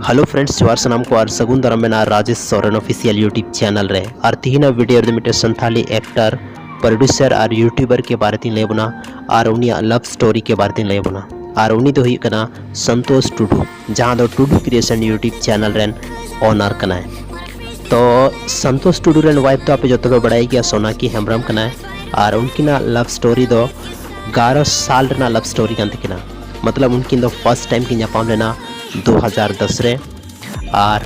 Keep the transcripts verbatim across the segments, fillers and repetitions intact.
Hello friends, ᱡᱚᱦᱟᱨ ᱥᱟᱱᱟᱢ ᱠᱚ ᱟᱨ ᱥᱟᱹᱜᱩᱱ ᱫᱟᱨᱟᱢ ᱢᱮᱱᱟᱜᱼᱟ Rajesh Soren official YouTube channel ᱨᱮ᱾ ᱟᱨ ᱛᱤᱦᱤᱧᱟᱜ video ᱨᱮᱫᱚ ᱢᱤᱫᱴᱮᱱ ᱥᱟᱱᱛᱷᱟᱞᱤ actor, producer ᱟᱨ YouTuber ᱠᱮ ᱵᱟᱨᱮ ᱛᱤᱧ ᱞᱟᱹᱭ ᱟᱵᱚᱱᱟ ᱟᱨ ᱩᱱᱤᱭᱟᱜ love story ᱠᱮ ᱵᱟᱨᱮ ᱛᱤᱧ ᱞᱟᱹᱭ ᱟᱵᱚᱱᱟ᱾ ᱟᱨ ᱩᱱᱤ ᱫᱚ ᱦᱩᱭᱩᱜ ᱠᱟᱱᱟ ᱥᱚᱱᱛᱳᱥ ᱴᱩᱰᱩ, ᱡᱟᱦᱟᱸ ᱫᱚ ᱴᱩᱰᱩ Creation YouTube channel ᱨᱮᱱ owner ᱠᱟᱱᱟᱭ᱾ ᱛᱚ ᱥᱚᱱᱛᱳᱥ ᱴᱩᱰᱩ ᱨᱮᱱ wife ᱫᱚ ᱟᱯᱮ ᱡᱚᱛᱚ ᱯᱮ ᱵᱟᱲᱟᱭ ᱜᱮᱭᱟ, ᱥᱳᱱᱟᱠᱤ ᱦᱮᱢᱵᱨᱚᱢ ᱠᱟᱱᱟᱭ᱾ ᱟᱨ ᱩᱱᱠᱤᱱᱟᱜ love story ᱫᱚ ᱜᱟᱨᱚ ᱥᱟᱞ ᱨᱮᱱᱟᱜ love story ᱠᱟᱱ ᱛᱟᱹᱠᱤᱱᱟ᱾ ᱢᱚᱛᱞᱚᱵ ᱩᱱᱠᱤᱱ ᱫᱚ first time ᱠᱤᱱ ᱧᱟᱯᱟᱢ ᱞᱮᱱᱟ ᱫᱩ ᱦᱟᱡᱟᱨ ᱫᱚᱥ ᱨᱮ, ᱟᱨ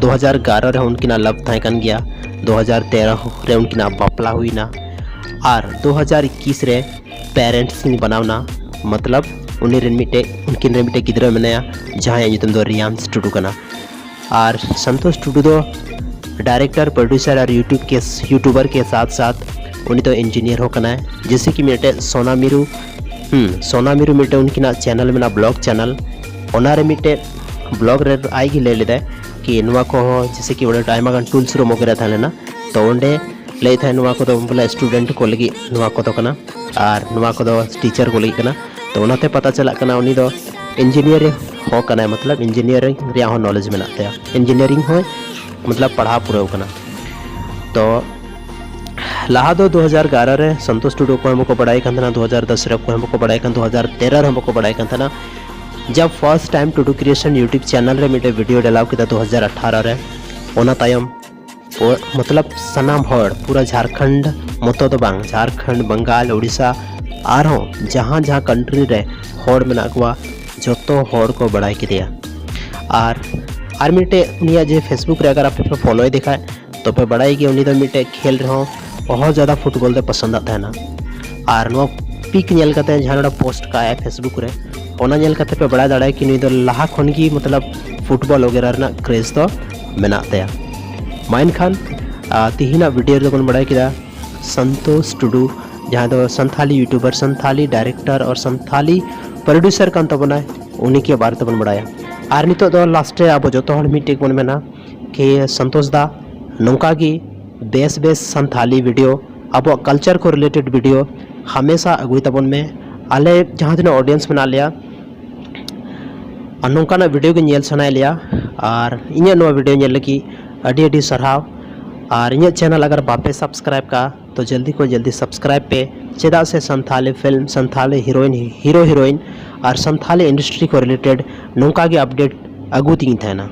ᱫᱩ ᱦᱟᱡᱟᱨ ᱮᱜᱟᱨᱚ ᱨᱮᱦᱚᱸ ᱩᱱᱠᱤᱱᱟᱜ love ᱛᱟᱦᱮᱸ ᱠᱟᱱ ᱜᱮᱭᱟ᱾ ᱫᱩ ᱦᱟᱡᱟᱨ ᱛᱮᱨᱚ ᱨᱮ ᱩᱱᱠᱤᱱᱟᱜ ᱵᱟᱯᱞᱟ ᱦᱩᱭᱱᱟ, ᱟᱨ ᱫᱩ ᱦᱟᱡᱟᱨ ᱤᱠᱠᱤᱥ ᱨᱮ parents ᱠᱤᱱ ᱵᱮᱱᱟᱣ ᱮᱱᱟ᱾ ᱢᱚᱛᱞᱚᱵ ᱩᱱᱤ ᱨᱮᱱ ᱢᱤᱫᱴᱮᱡ, ᱩᱱᱠᱤᱱ ᱨᱮᱱ ᱢᱤᱫᱴᱮᱡ ᱜᱤᱫᱽᱨᱟᱹ ᱢᱮᱱᱟᱭᱟ, ᱡᱟᱦᱟᱸᱭᱟᱜ ᱧᱩᱛᱩᱢ ᱫᱚ ᱨᱤᱭᱟᱱᱥ ᱴᱩᱰᱩ ᱠᱟᱱᱟ᱾ ᱟᱨ ᱥᱚᱱᱛᱳᱥ ᱴᱩᱰᱩ ᱫᱚ director, producer ᱟᱨ YouTube ᱠᱮ, YouTuber ᱠᱮ ᱥᱟᱛᱷ ᱥᱟᱛᱷ ᱩᱱᱤ ᱫᱚ engineer ᱦᱚᱸ ᱠᱟᱱᱟᱭ᱾ ᱡᱮᱭᱥᱮ ᱠᱤ ᱢᱤᱫᱴᱮᱡ ᱥᱳᱱᱟ ᱢᱤᱨᱩ, ᱦᱩᱸ, ᱥᱳᱱᱟ ᱢᱤᱨᱩ ᱢᱤᱫᱴᱮᱡ ᱩᱱᱠᱤᱱᱟᱜ channel ᱢᱮᱱᱟᱜᱼᱟ, vlog channel᱾ ᱚᱱᱟ ᱨᱮ ᱢᱤᱫᱴᱮᱡ vlog ᱨᱮ ᱟᱡ ᱜᱮ ᱞᱟᱹᱭ ᱞᱮᱫᱟᱭ ᱠᱤ ᱱᱚᱣᱟ ᱠᱚᱦᱚᱸ, ᱡᱮᱭᱥᱮ ᱠᱤ ᱚᱸᱰᱮ ᱟᱭᱢᱟ ᱜᱟᱱ tools room ᱵᱟᱜᱮᱨᱟ ᱛᱟᱦᱮᱸ ᱞᱮᱱᱟ, ᱛᱚ ᱚᱸᱰᱮ ᱞᱟᱹᱭᱮᱫ ᱛᱟᱦᱮᱸᱫ ᱱᱚᱣᱟ ᱠᱚᱫᱚ ᱵᱚᱞᱮ student ᱠᱚ ᱞᱟᱹᱜᱤᱫ ᱱᱚᱣᱟ ᱠᱚᱫᱚ ᱠᱟᱱᱟ, ᱟᱨ ᱱᱚᱣᱟ ᱠᱚᱫᱚ teacher ᱠᱚ ᱞᱟᱹᱜᱤᱫ ᱠᱟᱱᱟ᱾ ᱛᱚ ᱚᱱᱟᱛᱮ ᱯᱟᱛᱟ ᱪᱟᱞᱟᱜ ᱠᱟᱱᱟ ᱩᱱᱤ ᱫᱚ engineer ᱦᱚᱸ ᱠᱟᱱᱟᱭ, ᱢᱚᱛᱞᱚᱵ engineering ᱨᱮᱭᱟᱜ ᱦᱚᱸ knowledge ᱢᱮᱱᱟᱜ ᱛᱟᱭᱟ, engineering ᱦᱚᱸ ᱢᱚᱛᱞᱚᱵ ᱯᱟᱲᱦᱟᱣ ᱯᱩᱨᱟᱹᱣ ᱠᱟᱱᱟ᱾ ᱛᱚ ᱞᱟᱦᱟ ᱫᱚ ᱫᱩ ᱦᱟᱡᱟᱨ ᱮᱜᱟᱨᱚ ᱨᱮ ᱥᱚᱱᱛᱳᱥ ᱴᱩᱰᱩ ᱚᱠᱚᱭ ᱦᱚᱸ ᱵᱟᱠᱚ ᱵᱟᱲᱟᱭ ᱠᱟᱱ ᱛᱟᱦᱮᱱᱟ, ᱫᱩ ᱦᱟᱡᱟᱨ ᱫᱚᱥ ᱨᱮ ᱚᱠᱚᱭ ᱦᱚᱸ ᱵᱟᱠᱚ ᱵᱟᱲᱟᱭ ᱠᱟᱱ, ᱫᱩ ᱦᱟᱡᱟᱨ ᱛᱮᱨᱚ ᱨᱮᱦᱚᱸ ᱵᱟᱠᱚ ᱵᱟᱲᱟᱭ ᱠᱟᱱ ᱛᱟᱦᱮᱱᱟ᱾ ᱡᱟᱵ first time ᱴᱩᱰᱩ Creation YouTube channel ᱨᱮ ᱢᱤᱫᱴᱮᱡ video ᱰᱟᱞᱟᱣ ᱠᱮᱫᱟ ᱫᱩ ᱦᱟᱡᱟᱨ ᱟᱴᱷᱟᱨᱚ ᱨᱮ, ᱚᱱᱟ ᱛᱟᱭᱚᱢ ᱯᱚ-, ᱢᱚᱛᱞᱚᱵ ᱥᱟᱱᱟᱢ ᱦᱚᱲ, ᱯᱩᱨᱟᱹ ᱡᱷᱟᱲᱠᱷᱚᱸᱰ ᱢᱚᱛᱚ ᱫᱚ ᱵᱟᱝ, ᱡᱷᱟᱲᱠᱷᱚᱸᱰ, ᱵᱟᱝᱜᱟᱞ, ᱳᱰᱤᱥᱟ, ᱟᱨᱦᱚᱸ ᱡᱟᱦᱟᱸ ᱡᱟᱦᱟᱸ country ᱨᱮ ᱦᱚᱲ ᱢᱮᱱᱟᱜ ᱠᱚᱣᱟ, ᱡᱚᱛᱚ ᱦᱚᱲ ᱠᱚ ᱵᱟᱲᱟᱭ ᱠᱮᱫᱮᱭᱟ᱾ ᱟᱨ, ᱟᱨ ᱢᱤᱫᱴᱮᱡ ᱩᱱᱤᱭᱟᱜ ᱡᱮ Facebook ᱨᱮ ᱟᱜᱟᱨ ᱟᱯᱮ ᱯᱮ follow ᱮᱫᱮ ᱠᱷᱟᱡ, ᱛᱚ ᱯᱮ ᱵᱟᱲᱟᱭ ᱜᱮᱭᱟ ᱩᱱᱤ ᱫᱚ ᱢᱤᱫᱴᱮᱡ ᱠᱷᱮᱞ ᱨᱮᱦᱚᱸ ᱵᱚᱦᱚᱛ ᱡᱟᱫᱟ football ᱫᱚᱭ ᱯᱚᱥᱚᱸᱫᱟᱜ ᱛᱟᱦᱮᱱᱟ᱾ ᱟᱨ ᱱᱚᱣᱟ pic ᱧᱮᱞ ᱠᱟᱛᱮ ᱡᱟᱦᱟᱸ ᱱᱚᱰᱮ post ᱠᱟᱜᱼᱟᱭ Facebook ᱨᱮ, ᱚᱱᱟ ᱧᱮᱞ ᱠᱟᱛᱮ ᱯᱮ ᱵᱟᱲᱟᱭ ᱫᱟᱲᱮᱭᱟᱜᱼᱟ ᱠᱤ ᱱᱩᱭ ᱫᱚ ᱞᱟᱦᱟ ᱠᱷᱚᱱ ᱜᱮ ᱢᱚᱛᱞᱚᱵ football ᱵᱟᱜᱮᱨᱟ ᱨᱮᱱᱟᱜ craze ᱫᱚ ᱢᱮᱱᱟᱜ ᱛᱟᱭᱟ᱾ ᱢᱟ ᱮᱱᱠᱷᱟᱱ, ᱟ, ᱛᱤᱦᱤᱧᱟᱜ video ᱨᱮᱫᱚ ᱵᱚᱱ ᱵᱟᱲᱟᱭ ᱠᱮᱫᱟ ᱥᱚᱱᱛᱳᱥ ᱴᱩᱰᱩ, ᱡᱟᱦᱟᱸᱭ ᱫᱚ ᱥᱟᱱᱛᱷᱟᱞᱤ YouTuber, ᱥᱟᱱᱛᱷᱟᱞᱤ director ᱟᱨ ᱥᱟᱱᱛᱷᱟᱞᱤ producer ᱠᱟᱱ ᱛᱟᱵᱚᱱᱟᱭ, ᱩᱱᱤ ᱠᱮ ᱵᱟᱨᱮ ᱛᱮᱵᱚᱱ ᱵᱟᱲᱟᱭᱟ᱾ ᱟᱨ ᱱᱤᱛᱚᱜ ᱫᱚ last ᱨᱮ ᱟᱵᱚ ᱡᱚᱛᱚ ᱦᱚᱲ ᱢᱤᱫᱴᱮᱡ ᱵᱚᱱ ᱢᱮᱱᱟ ᱠᱤ ᱥᱚᱱᱛᱳᱥ ᱫᱟ, ᱱᱚᱝᱠᱟ ᱜᱮ ᱵᱮᱥ ᱵᱮᱥ ᱥᱟᱱᱛᱷᱟᱞᱤ video, ᱟᱵᱚᱣᱟᱜ culture ᱠᱚ related video ᱦᱟᱢᱮᱥᱟ ᱟᱹᱜᱩᱭ ᱛᱟᱵᱚᱱ ᱢᱮ᱾ ᱟᱞᱮ ᱡᱟᱦᱟᱸ ᱛᱤᱱᱟᱹᱜ audience ᱢᱮᱱᱟᱜ ᱞᱮᱭᱟ, ᱟᱨ ᱱᱚᱝᱠᱟᱱᱟᱜ ᱵᱷᱤᱰᱤᱭᱳ ᱜᱮ ᱧᱮᱞ ᱥᱟᱱᱟᱭᱮᱫ ᱞᱮᱭᱟ᱾ ᱟᱨ ᱤᱧᱟᱹᱜ ᱱᱚᱣᱟ ᱵᱷᱤᱰᱤᱭᱳ ᱧᱮᱞ ᱞᱟᱹᱜᱤᱫ ᱟᱹᱰᱤ ᱟᱹᱰᱤ ᱥᱟᱨᱦᱟᱣ᱾ ᱟᱨ ᱤᱧᱟᱹᱜ ᱪᱮᱱᱮᱞ ᱟᱜᱟᱨ ᱵᱟᱯᱮ ᱥᱟᱵᱥᱠᱨᱟᱭᱤᱵ ᱠᱟᱜᱼᱟ, ᱛᱚ ᱡᱚᱞᱫᱤ ᱠᱷᱚᱱ ᱡᱚᱞᱫᱤ ᱥᱟᱵᱥᱠᱨᱟᱭᱤᱵ ᱯᱮ, ᱪᱮᱫᱟᱜ ᱥᱮ Santhali film, Santhali heroine, hero heroine ᱟᱨ ᱥᱟᱱᱛᱷᱟᱞᱤ ᱤᱱᱰᱟᱥᱴᱨᱤ ᱠᱚ ᱨᱤᱞᱮᱴᱮᱰ ᱱᱚᱝᱠᱟ ᱜᱮ ᱟᱯᱰᱮᱴ ᱟᱹᱜᱩ ᱛᱤᱧ ᱛᱟᱦᱮᱱᱟ᱾